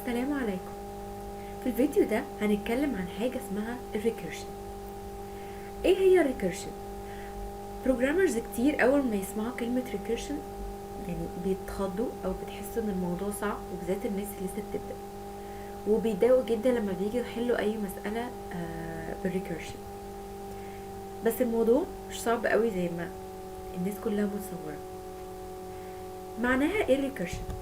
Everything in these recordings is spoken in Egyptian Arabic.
السلام عليكم. في الفيديو ده هنتكلم عن حاجة اسمها ال recursion. ايه هي ال recursion؟ programmers كتير اول ما يسمعوا كلمة recursion يعني بيتخضوا او بتحسوا ان الموضوع صعب، وبالذات الناس اللي لسه بتبدأ، وبيتضايقوا جدا لما بييجوا يحلوا اي مسألة بال recursion. بس الموضوع مش صعب قوي زي ما الناس كلها متصورة. معناها ايه ال recursion؟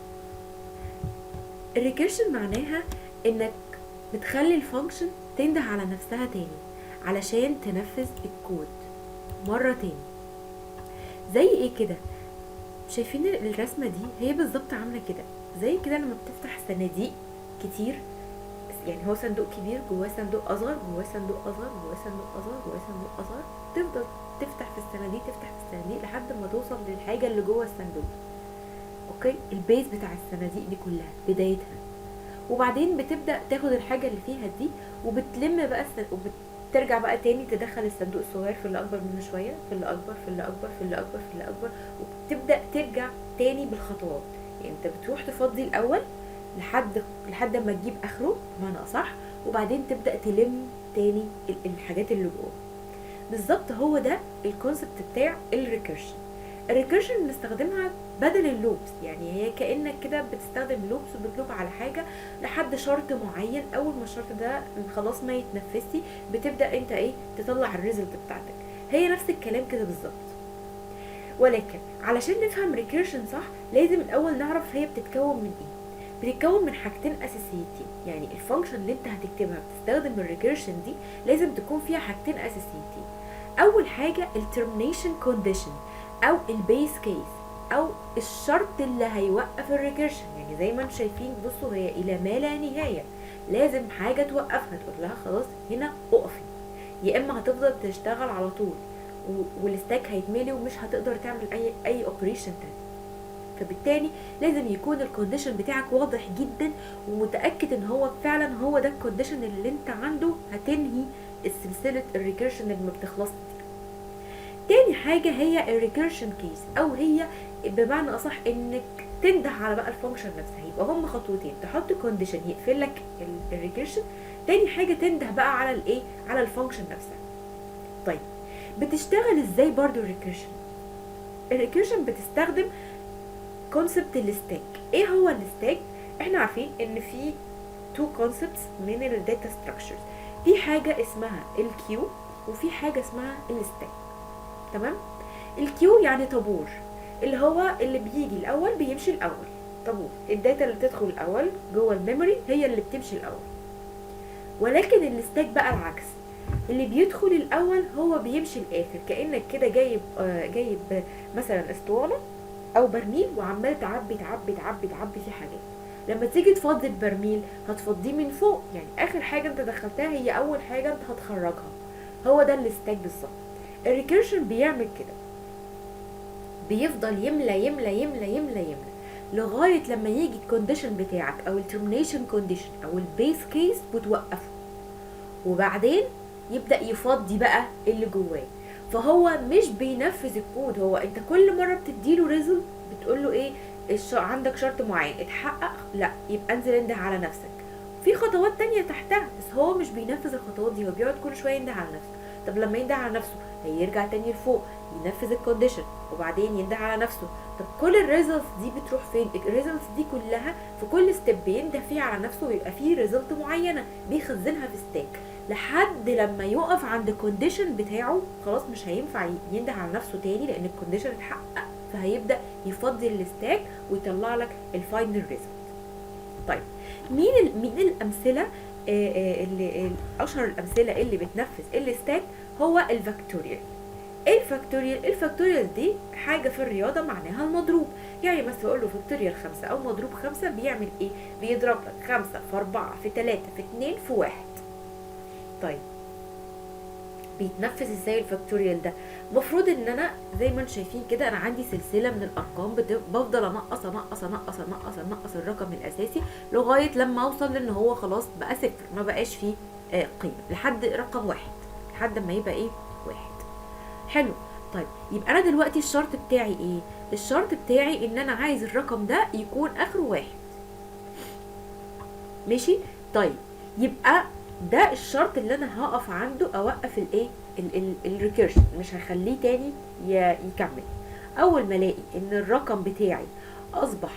ال recursion معناها انك بتخلي ال function تنده على نفسها تاني علشان تنفذ الكود مرة تاني. زي ايه كده؟ شايفين الرسمة دي؟ هي بالظبط عاملة كده، زي كده لما بتفتح صناديق كتير، يعني هو صندوق كبير جواه صندوق اصغر، جواه صندوق اصغر، جواه صندوق اصغر، جواه صندوق اصغر، تفضل تفتح في الصناديق، تفتح في الصناديق لحد ما توصل للحاجة اللي جوه الصندوق. okay، ال base بتاع الصناديق دي كلها بدايتها، وبعدين بتبدأ تاخد الحاجة اللي فيها دي وبتلم بقى وبترجع بقى تاني تدخل الصندوق الصغير في اللي أكبر منه شوية، في اللي أكبر، في اللي أكبر، في اللي أكبر، في اللي أكبر، وبتبدأ ترجع تاني بالخطوات. يعني انت بتروح تفضي الأول لحد ما تجيب آخره بمعنى أصح، وبعدين تبدأ تلم تاني الحاجات اللي جوه. بالظبط هو ده ال concept بتاع ال recursion. ال recursion بنستخدمها بدل ال loops، يعني هي كأنك كده بتستخدم loops وبت loop على حاجة لحد شرط معين، أول ما الشرط ده خلاص ما يتنفذش بتبدأ انت ايه تطلع ال result بتاعتك. هي نفس الكلام كده بالظبط، ولكن علشان نفهم recursion صح لازم الأول نعرف هي بتتكون من ايه. بتتكون من حاجتين أساسيتين، يعني ال function اللي انت هتكتبها بتستخدم ال recursion دي لازم تكون فيها حاجتين أساسيتين. أول حاجة ال termination condition أو ال base case أو الشرط اللي هيوقف ال recursion. يعني زي ما انتم شايفين بصوا هي إلى ما لا نهاية، لازم حاجة توقفها، تقول لها خلاص هنا اقفي، يا إما هتفضل تشتغل على طول وال stack هيتملي ومش هتقدر تعمل أي operation تاني. فبالتالي لازم يكون ال condition بتاعك واضح جدا ومتأكد ان هو فعلا هو ده ال condition اللي انت عنده هتنهي السلسلة ال recursion اللي ما بتخلصش دي. تاني حاجة هي ال recursion case، او هي بمعنى اصح انك تنده على بقى ال function نفسها. يبقى هم خطوتين، تحط condition يقفل لك ال recursion، تاني حاجة تنده بقى على الايه، على ال function نفسها. طيب بتشتغل ازاي برضو ال recursion؟ ال recursion بتستخدم concept ال stack. ايه هو ال stack؟ احنا عارفين ان في two concepts من ال data structures، في حاجة اسمها ال queue وفي حاجة اسمها ال stack. تمام؟ ال queue يعني طابور، اللي هو اللي بيجي الاول بيمشي الاول، طابور ال data اللي تدخل الاول جوه ال memory هي اللي بتمشي الاول. ولكن ال stack بقى العكس، اللي بيدخل الاول هو بيمشي الاخر. كانك كده جايب مثلا اسطوانه او برميل وعمال تعبي تعبي تعبي تعبي في حاجات. لما تيجي تفضي البرميل هتفضيه من فوق، يعني اخر حاجه انت دخلتها هي اول حاجه انت هتخرجها. هو ده ال stack بالظبط. ال recursion بيعمل كده، بيفضل يملى يملى يملى يملى يملى لغايه لما يجي ال condition بتاعك او ال termination condition او ال base case وتوقفه، وبعدين يبدا يفضي بقى اللي جواه. فهو مش بينفذ الكود، هو انت كل مره بتديله result بتقول له ايه، عندك شرط معين اتحقق، لا يبقى انزل انده على نفسك. في خطوات تانية تحتها بس هو مش بينفذ الخطوات دي، هو بيقعد كل شويه ينده على نفسه. طب لما ينده على نفسه هيرجع تاني لفوق ينفذ ال condition وبعدين ينده على نفسه. طب كل ال results دي بتروح فين؟ ال results دي كلها في كل step بينده فيه على نفسه ويبقى فيه result معينه بيخزنها في stack لحد لما يقف عند ال condition بتاعه. خلاص مش هينفع ينده على نفسه تاني لان ال condition اتحقق، فهيبدا يفضي ال stack ويطلع لك ال final result. طيب مين الامثله، اللي اشهر الامثله اللي بتنفذ ال stack هو ال factorial. ايه ال factorial؟ ال factorial دي حاجه في الرياضه معناها المضروب. يعني مثلا اقول له factorial 5 او مضروب 5 بيعمل ايه؟ بيضرب لك 5 في 4 في 3 في 2 في 1. طيب بيتنفذ ازاي ال factorial ده؟ المفروض ان انا زي ما انتم شايفين كده انا عندي سلسله من الارقام، بفضل انقص انقص انقص انقص انقص الرقم الاساسي لغايه لما اوصل لان هو خلاص بقى صفر، ما بقاش فيه قيمه لحد رقم 1، لحد ما يبقى ايه؟ 1. حلو. طيب يبقى انا دلوقتي الشرط بتاعي ايه؟ الشرط بتاعي ان انا عايز الرقم ده يكون اخره 1. ماشي. طيب يبقى ده الشرط اللي انا هقف عنده، اوقف الايه ال recursion، مش هخليه تاني يكمل. اول ما الاقي ان الرقم بتاعي اصبح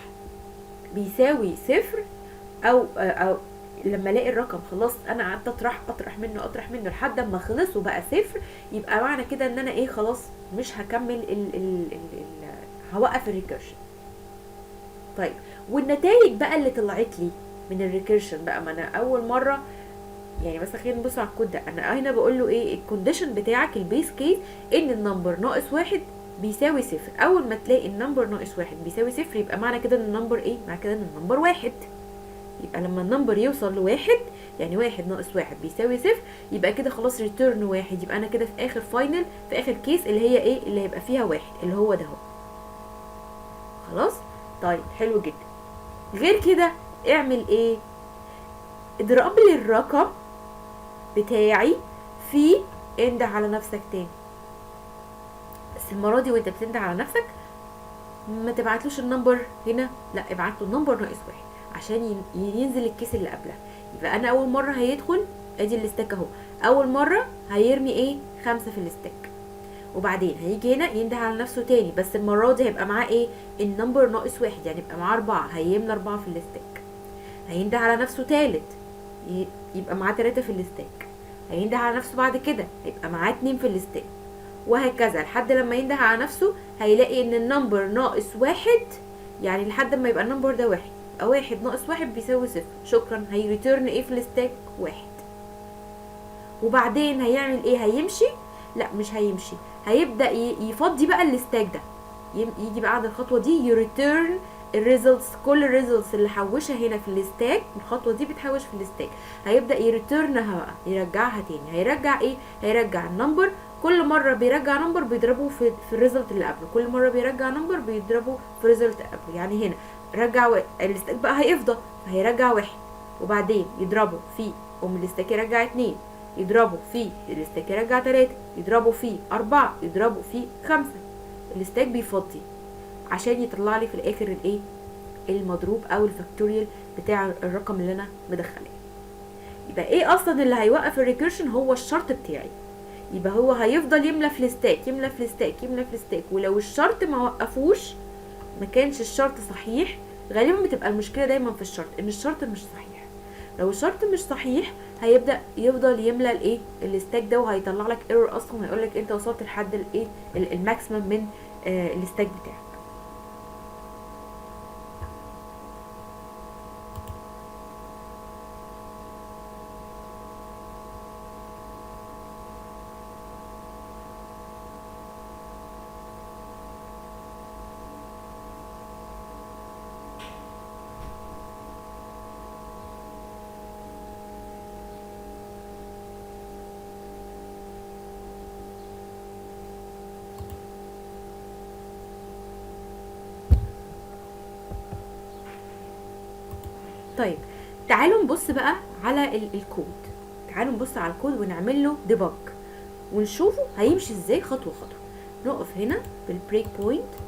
بيساوي صفر، او لما الاقي الرقم خلاص انا قعدت اطرح منه اطرح منه لحد ما خلص وبقى صفر، يبقى معنى كده ان انا ايه خلاص مش هكمل ال ال ال ال هوقف ال recursion. طيب والنتائج بقى اللي طلعت لي من ال recursion بقى، ما انا اول مرة يعني مثلا خلينا نبص على الكود ده، انا هنا بقول له ايه ال condition بتاعك ال base case ان ال number ناقص واحد بيساوي صفر. اول ما تلاقي ال number ناقص واحد بيساوي صفر يبقى معنى كده ان ال number ايه، معنى كده ان ال number واحد. يبقى لما ال number يوصل لواحد، يعني واحد ناقص واحد بيساوي صفر، يبقى كده خلاص return واحد. يبقى انا كده في اخر final، في اخر case اللي هي ايه، اللي هيبقى فيها واحد اللي هو ده اهو. خلاص. طيب حلو جدا. غير كده اعمل ايه، اضرب لي الرقم بتاعي في انده على نفسك تاني، بس المرة دي وانت بتنده على نفسك ما تبعتلوش ال number هنا، لا ابعت له ال number ناقص واحد عشان ينزل ال case اللي قبلها. يبقى انا اول مرة هيدخل ادي ال stack اهو، اول مرة هيرمي ايه 5 في ال stack، وبعدين هيجي هنا ينده على نفسه تاني، بس المرة دي هيبقى معاه ايه ال number ناقص واحد، يعني يبقى معاه 4، هيملى 4 في ال stack. هينده على نفسه تالت يبقى معاه 3 في ال stack. هينده على نفسه بعد كده هيبقى معاه 2 في ال stack، وهكذا لحد لما ينده على نفسه هيلاقي ان ال number ناقص واحد، يعني لحد ما يبقى ال number ده واحد، يبقى واحد ناقص واحد بيساوي صفر، شكرا. هي return ايه في ال stack؟ واحد. وبعدين هيعمل ايه؟ هيمشي؟ لا مش هيمشي، هيبدأ يفضي بقى ال stack ده، يجي بقى عند الخطوة دي ي return ال results، كل ال results اللي حوشها هنا في ال stack، الخطوة دي بتحوش في ال stack، هيبدأ ي return ها بقى، يرجعها تاني. هيرجع ايه؟ هيرجع ال number. كل مرة بيرجع number بيضربه في ال result اللي قبله، كل مرة بيرجع number بيضربه في result قبله. يعني هنا رجع ال stack بقى هيفضى، فهيرجع واحد، وبعدين يضربه في ال stack يرجع 2، يضربه في ال stack يرجع 3، يضربه في 4، يضربه في 5. ال stack بيفضي عشان يطلع لي في الاخر الايه؟ المضروب او ال factorial بتاع الرقم اللي انا مدخلاه. يبقى ايه اصلا اللي هيوقف ال recursion؟ هو الشرط بتاعي. يبقى هو هيفضل يملى في ال stack، يملى في ال stack، يملى في ال stack، ولو الشرط ما وقفوش، ما كانش الشرط صحيح، غالبا بتبقى المشكلة دايما في الشرط، ان الشرط مش صحيح. لو الشرط مش صحيح هيبدا يفضل يملى الايه؟ ال stack ده، وهيطلع لك error اصلا، وهيقول لك انت وصلت لحد الايه؟ ال maximum من ال stack بتاعك. طيب تعالوا نبص بقى على الكود، تعالوا نبص على الكود ونعمل له debug ونشوفه هيمشي ازاي خطوة خطوة. نقف هنا بال break point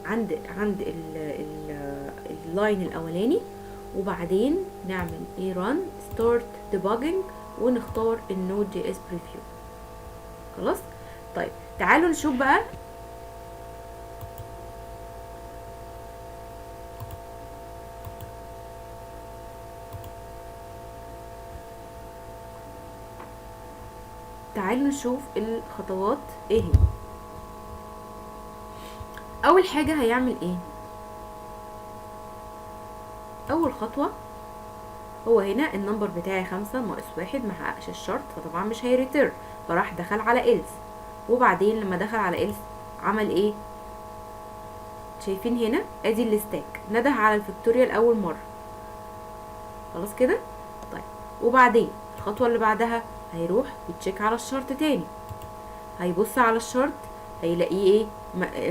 عند ال line الاولاني، وبعدين نعمل ايه؟ run start debugging، ونختار ال Node JS preview. خلاص. طيب تعالوا نشوف بقى تعالوا نشوف الخطوات ايه هي. اول حاجة هيعمل ايه؟ اول خطوة هو هنا ال number بتاعي 5 ناقص 1 ما حققش الشرط، فطبعا مش هي return، فراح دخل على else. وبعدين لما دخل على else عمل ايه؟ شايفين هنا ادي ال stack، نده على ال factorial اول مرة. خلاص كده. طيب وبعدين الخطوة اللي بعدها هيروح ي check على الشرط تاني، هيبص على الشرط هيلاقيه ايه؟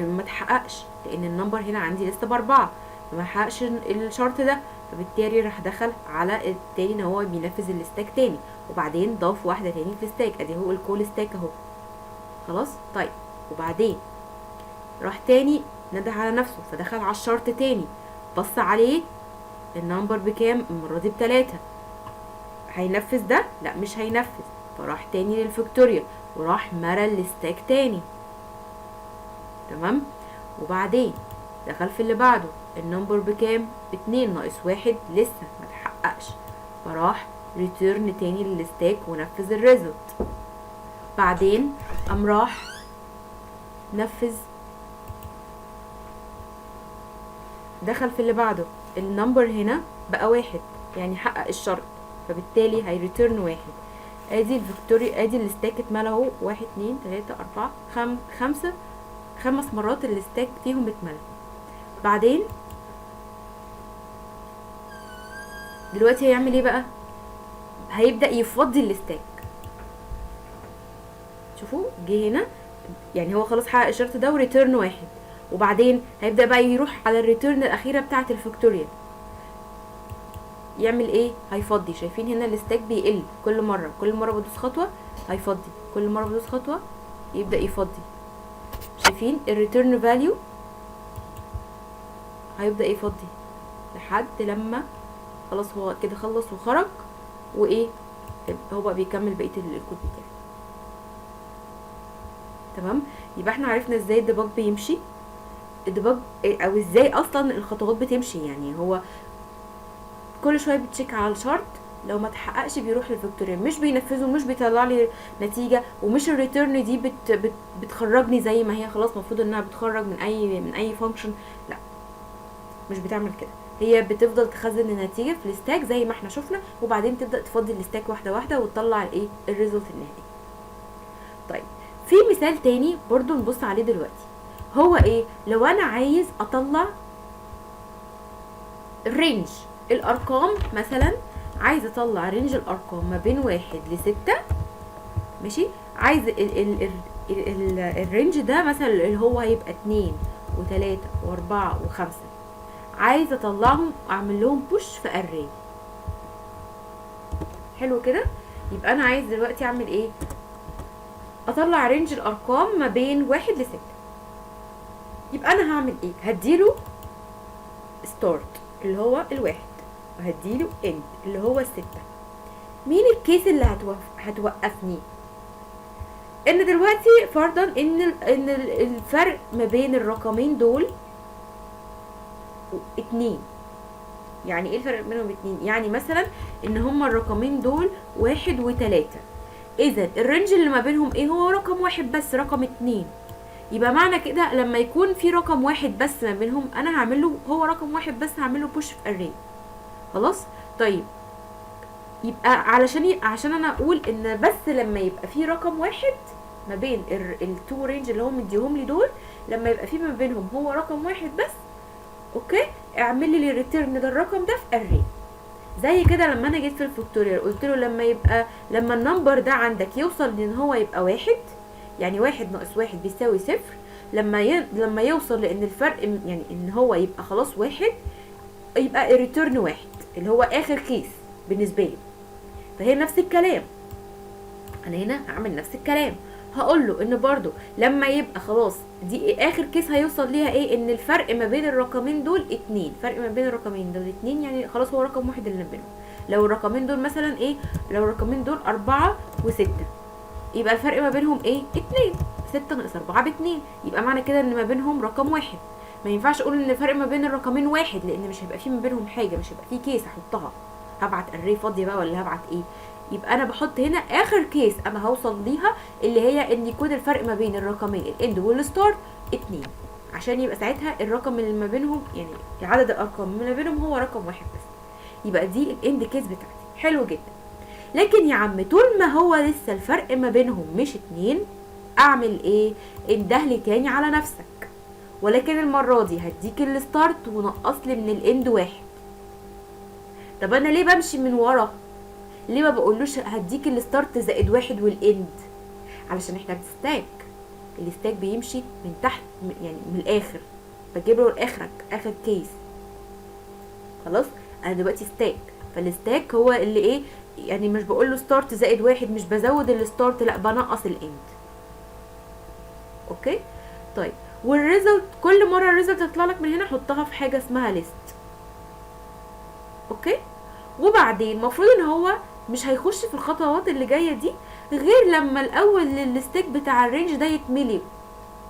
ما اتحققش، لان ال number هنا عندي لسه ب4، فما حققش الشرط ده، فبالتالي راح دخل على التاني ان هو بينفذ ال stack تاني، وبعدين ضاف واحدة تاني في ال stack، ادي هو ال call stack اهو. خلاص. طيب وبعدين راح تاني نده على نفسه، فدخل على الشرط تاني، بص عليه ال number بكام؟ المرة دي بتلاتة. هينفذ ده؟ لا مش هينفذ، فراح تاني لل factorial وراح مرى ال stack تاني. تمام. وبعدين دخل في اللي بعده، ال number بكام؟ 2 ناقص 1 لسه ما تحققش، فراح return تاني لل stack ونفذ ال result. بعدين قام راح نفذ، دخل في اللي بعده، ال number هنا بقى 1، يعني حقق الشرط، فبالتالي هي return 1. ادي ال factorial، ادي ال stack اتملى اهو، 1 2 3 4 5، 5 مرات ال stack فيهم اتملى. بعدين دلوقتي هيعمل ايه بقى؟ هيبدأ يفضي ال stack. شوفوا جه هنا، يعني هو خلاص حقق الشرط ده و return 1، وبعدين هيبدأ بقى يروح على ال return الأخيرة بتاعة ال factorial. يعمل ايه؟ هيفضي. شايفين هنا ال stack بيقل كل مرة، كل مرة بدوس خطوة هيفضي، كل مرة بدوس خطوة يبدأ يفضي. شايفين ال return value هيبدأ يفضي لحد لما خلاص هو كده خلص وخرج، وايه هو بقى بيكمل بقية الكود بتاعه. تمام. يبقى احنا عرفنا ازاي ال debug بيمشي، ال debug او ازاي اصلا الخطوات بتمشي. يعني هو كل شوية بت check على الشرط، لو ما تحققش بيروح لل factorial، مش بينفذه، مش بيطلع لي نتيجة، ومش ال return دي بت بت بتخرجني زي ما هي خلاص المفروض انها بتخرج من اي function. لا مش بتعمل كده، هي بتفضل تخزن النتيجة في ال stack زي ما احنا شفنا، وبعدين تبدا تفضي ال stack واحدة واحدة وتطلع الايه ال result النهائي. طيب في مثال تاني برضو نبص عليه دلوقتي، هو ايه؟ لو انا عايز اطلع range الارقام مثلا، عايز اطلع range الارقام ما بين 1 ل6، ماشي. عايز ال ال ال ال ال range ده مثلا اللي هو هيبقى 2 و3 و4 و5، عايز اطلعهم اعمل لهم push في array. حلو كده. يبقى انا عايز دلوقتي اعمل ايه؟ اطلع range الارقام ما بين 1 ل6. يبقى انا هعمل ايه؟ هديله start اللي هو 1، وهديله end اللي هو 6. مين ال case اللي هتوقفني؟ ان دلوقتي فرضا ان الفرق ما بين الرقمين دول 2. يعني ايه الفرق بينهم 2؟ يعني مثلا ان هما الرقمين دول 1 و3، اذا ال range اللي ما بينهم ايه؟ هو رقم 1 بس، رقم 2. يبقى معنى كده لما يكون في رقم 1 بس ما بينهم، انا هعمل له هو رقم 1 بس، هعمل له push في array. خلاص. طيب يبقى عشان انا اقول ان بس لما يبقى في رقم 1 ما بين ال two range اللي هم مديهم لي دول، لما يبقى في ما بينهم هو رقم 1 بس، okay، اعمل لي ال return ده الرقم ده في array. زي كده لما انا جيت في ال factorial قلت له لما ال number ده عندك يوصل لان هو يبقى 1، يعني 1 ناقص 1 بيساوي 0، لما يوصل لان الفرق يعني ان هو يبقى خلاص 1، يبقى ال return 1 اللي هو اخر case بالنسبة لي. فهي نفس الكلام، انا هنا هعمل نفس الكلام، هقول له ان برضو لما يبقى خلاص دي اخر case هيوصل ليها ايه؟ ان الفرق ما بين الرقمين دول 2، فرق ما بين الرقمين دول 2، يعني خلاص هو رقم 1 اللي بينهم. لو الرقمين دول مثلا ايه؟ لو الرقمين دول 4 و6، يبقى الفرق ما بينهم ايه؟ 2، 6 ناقص 4 ب2، يبقى معنى كده ان ما بينهم رقم 1. ما ينفعش اقول ان الفرق ما بين الرقمين 1، لان مش هيبقى فيه ما بينهم حاجة، مش هيبقى فيه case احطها، هبعت array فاضية بقى ولا هبعت ايه؟ يبقى انا بحط هنا اخر case انا هوصل ليها، اللي هي ان يكون الفرق ما بين الرقمين ال end وال start 2، عشان يبقى ساعتها الرقم اللي ما بينهم، يعني عدد الارقام اللي ما بينهم هو رقم 1 بس. يبقى دي ال end case بتاعتي. حلو جدا. لكن يا عم طول ما هو لسه الفرق ما بينهم مش 2، اعمل ايه؟ اندهلي تاني على نفسك، ولكن المرة دي هديك ال start ونقص لي من ال end 1. طب انا ليه بمشي من ورا؟ ليه ما بقولوش هديك ال start زائد 1 وال end؟ علشان احنا ب stack، ال stack بيمشي من تحت، يعني من الاخر، بجيب له الاخرك اخر case. خلاص انا دلوقتي stack، فال stack هو اللي ايه؟ يعني مش بقول له start زائد 1، مش بزود ال start، لا بنقص ال end. okay. طيب وال result، كل مرة ال result تطلع لك من هنا حطها في حاجة اسمها list. okay. وبعدين المفروض ان هو مش هيخش في الخطوات اللي جاية دي غير لما الاول ال stack بتاع ال range ده يتملي،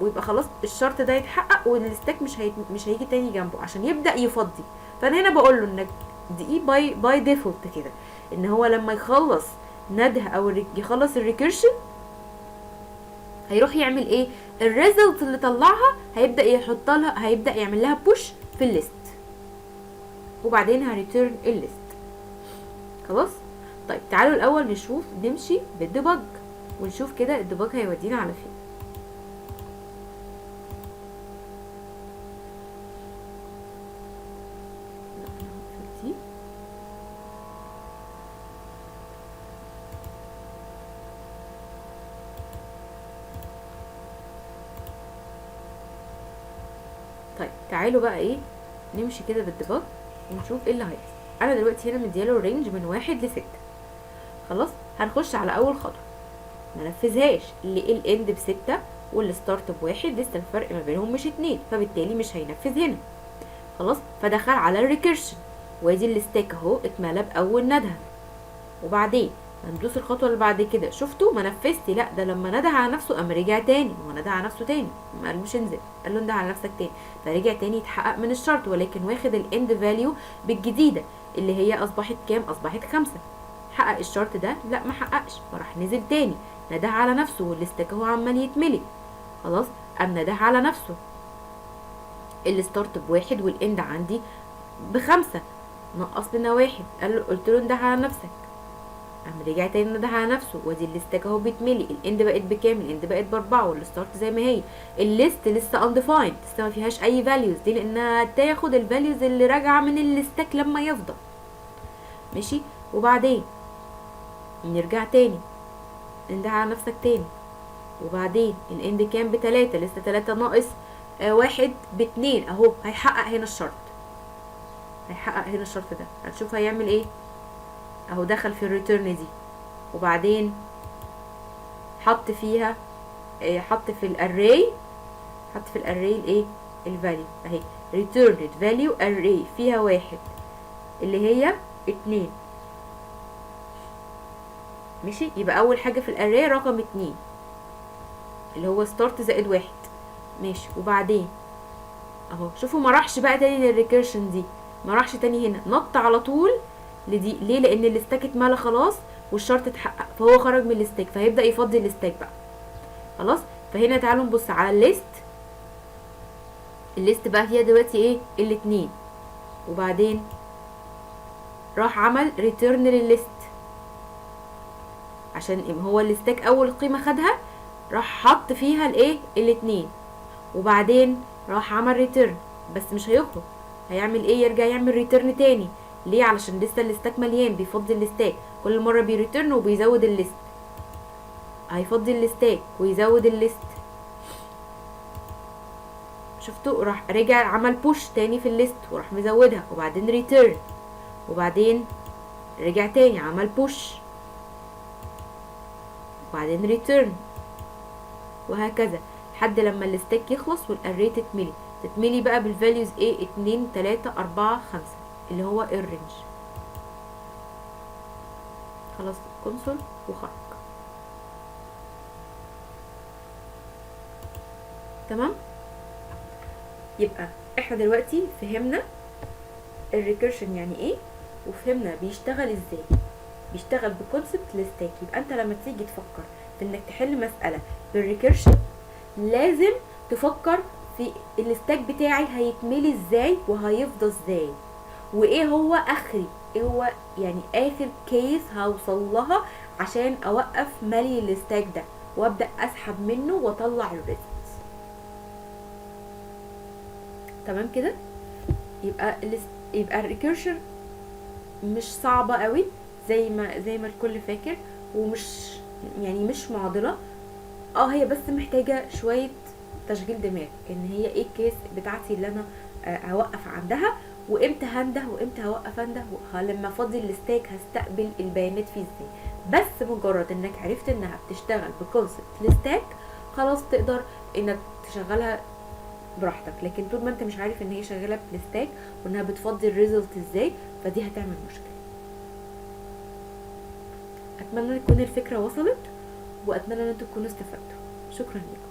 ويبقى خلاص الشرط ده يتحقق وال stack مش هيجي تاني جنبه عشان يبدا يفضي. فانا هنا بقول له انك دي ايه by default كده، ان هو لما يخلص نده او يخلص ال recursion هيروح يعمل ايه؟ ال result اللي طلعها هيبدا يحط لها، هيبدا يعمل لها push في ال list، وبعدين ه return ال list. خلاص. طيب تعالوا الاول نشوف، نمشي بال debug ونشوف كده ال debug هيودينا على فين. لا انا هقفل دي. طيب تعالوا بقى ايه نمشي كده بال debug ونشوف ايه اللي هيحصل. انا دلوقتي هنا مدياله ال range من 1 ل 6. خلاص. هنخش على اول خطوة، ما نفذهاش، اللي ال end ب6 وال start ب1، لسه الفرق ما بينهم مش 2، فبالتالي مش هينفذ هنا. خلاص. فدخل على ال recursion، وادي ال stack اهو اتملى باول ندهه. وبعدين هندوس الخطوة اللي بعد كده، شفتوا ما نفذتي، لا ده لما نده على نفسه قام رجع تاني، هو نده على نفسه تاني، ما قالوش انزل، قال له انده على نفسك تاني، فرجع تاني يتحقق من الشرط، ولكن واخد ال end value بالجديده اللي هي اصبحت كام؟ اصبحت 5. حقق الشرط ده؟ لا ما حققش، فراح نزل تاني نده على نفسه، وال stack اهو عمال يتملي. خلاص. قام نده على نفسه، ال start ب1 وال end عندي ب5، نقص لنا 1، قال له، قلت له انده على نفسك، قام رجع تاني نده على نفسه، وادي ال stack اهو بيتملي. ال end بقت بكام؟ ال end بقت ب4، وال start زي ما هي. ال list لسه undefined، لسه ما فيهاش اي values، دي لانها تاخد ال values اللي راجعه من ال stack لما يفضى. ماشي. وبعدين نرجع تاني انده على نفسك تاني، وبعدين ال end كام؟ ب3، لسه 3 ناقص 1 ب2 اهو. هيحقق هنا الشرط، هيحقق هنا الشرط ده، هنشوف هيعمل ايه. اهو دخل في ال return دي، وبعدين حط فيها حط في ال array، حط في ال array الايه؟ ال value اهي، returned value array فيها 1 اللي هي 2. ماشي. يبقى اول حاجة في ال array رقم 2 اللي هو start زائد 1. ماشي. وبعدين اهو شوفوا ما راحش بقى تاني لل recursion دي، ما راحش تاني هنا، نط على طول لدي. ليه؟ لان ال stack اتملى خلاص والشرط اتحقق، فهو خرج من ال stack، فهيبدا يفضي ال stack بقى. خلاص. فهنا تعالوا نبص على ال list. ال list بقى فيها دلوقتي ايه؟ الاتنين. وبعدين راح عمل return لل list، عشان هو ال stack اول قيمة خدها راح حط فيها الايه؟ الاتنين. وبعدين راح عمل return، بس مش هيخرج، هيعمل ايه؟ يرجع يعمل return تاني. ليه؟ علشان لسه ال stack مليان، بيفضي ال stack كل مرة، بي return وبيزود ال list، هيفضي ال stack ويزود ال list. شفتوا؟ راح رجع عمل push تاني في ال list وراح مزودها، وبعدين return، وبعدين رجع تاني عمل push، وبعدين return، وهكذا لحد لما ال stack يخلص وال array تتملي. تتملي بقى بال values ايه؟ 2 3 4 5 اللي هو ال range. خلاص console وخرج. تمام. يبقى احنا دلوقتي فهمنا ال recursion يعني ايه، وفهمنا بيشتغل ازاي. بيشتغل ب concept ال stack. يبقى انت لما تيجي تفكر في انك تحل مسألة بال recursion لازم تفكر في ال stack بتاعي هيتملي ازاي وهيفضى ازاي، وايه هو اخري، ايه هو يعني اخر case هوصل لها عشان اوقف ملي ال stack ده وابدا اسحب منه واطلع ال result. تمام كده؟ يبقى ال recursion مش صعبة قوي زي ما الكل فاكر، ومش يعني مش معضلة. هي بس محتاجه شوية تشغيل دماغ، ان هي ايه ال case بتاعتي اللي انا هوقف عندها، وامتى هنده وامتى هوقف انده، لما افضي ال stack هستقبل البيانات فيه ازاي. بس مجرد انك عرفت انها بتشتغل ب concept ال stack خلاص تقدر انك تشغلها براحتك، لكن طول ما انت مش عارف ان هي شغالة بال stack وانها بتفضي ال result ازاي، فدي هتعمل مشكلة. اتمنى تكون الفكرة وصلت، واتمنى ان انتوا تكونوا استفدتوا. شكرا لكم.